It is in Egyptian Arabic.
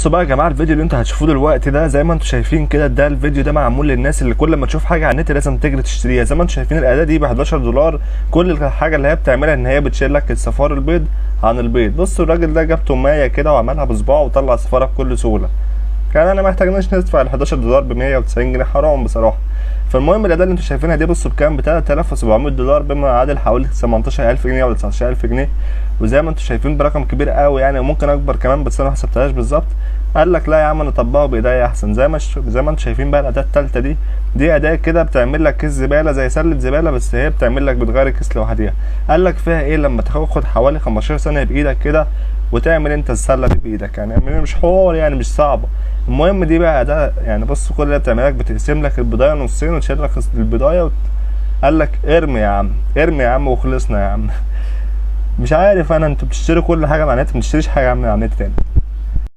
بصوا بقى يا جماعة، الفيديو اللي انتوا هتشوفوه دلوقتي ده زي ما انتوا شايفين كده، ده الفيديو ده معمول للناس اللي كل ما تشوف حاجة على النت لازم تجري تشتريها. زي ما انتوا شايفين الاداة دي ب $11، كل الحاجة اللي هي بتعملها ان هي بتشيل لك الصفار البيض عن البيض. بصوا الراجل ده جاب تومايه كده وعملها بصباعه وطلع صفارة بكل سهولة. كان انا ما احتاجناش ندفع ال $11 ب 190 جنيه، حرام بصراحة. فالمهم الاداة اللي انتوا شايفينها دي بصوا بكام؟ ب $3700، بما يعادل حوالي 18000 جنيه ولا 19000 جنيه. وزي ما انتوا شايفين برقم كبير قوي يعني، وممكن اكبر كمان بس انا ما حسبتهاش بالظبط. قال لك لا يا عم انا اطبقه بايديا احسن. زي ما انتوا شايفين بقى الاداة الثالثة دي، دي اداه كده بتعمل لك كيس زبالة زي سله زبالة، بس هي بتعمل لك بتغير الكيس لوحديها. قال لك فيها ايه لما تاخد حوالي 15 ثانية بايدك كده وتعمل انت السلة دي بايدك، يعني مش حوار يعني مش صعبة. المهم دي بقى اداه يعني بص كل اللي بتعملها لك بتقسم لك البضايه نصين وتشيل لك البضايه قال لك ارمي يا عم، ارمي يا عم وخلصنا يا عم. مش عارف انا، انتوا بتشتروا كل حاجة مع النت، ما بتشتريش حاجة يا عم على النت تاني.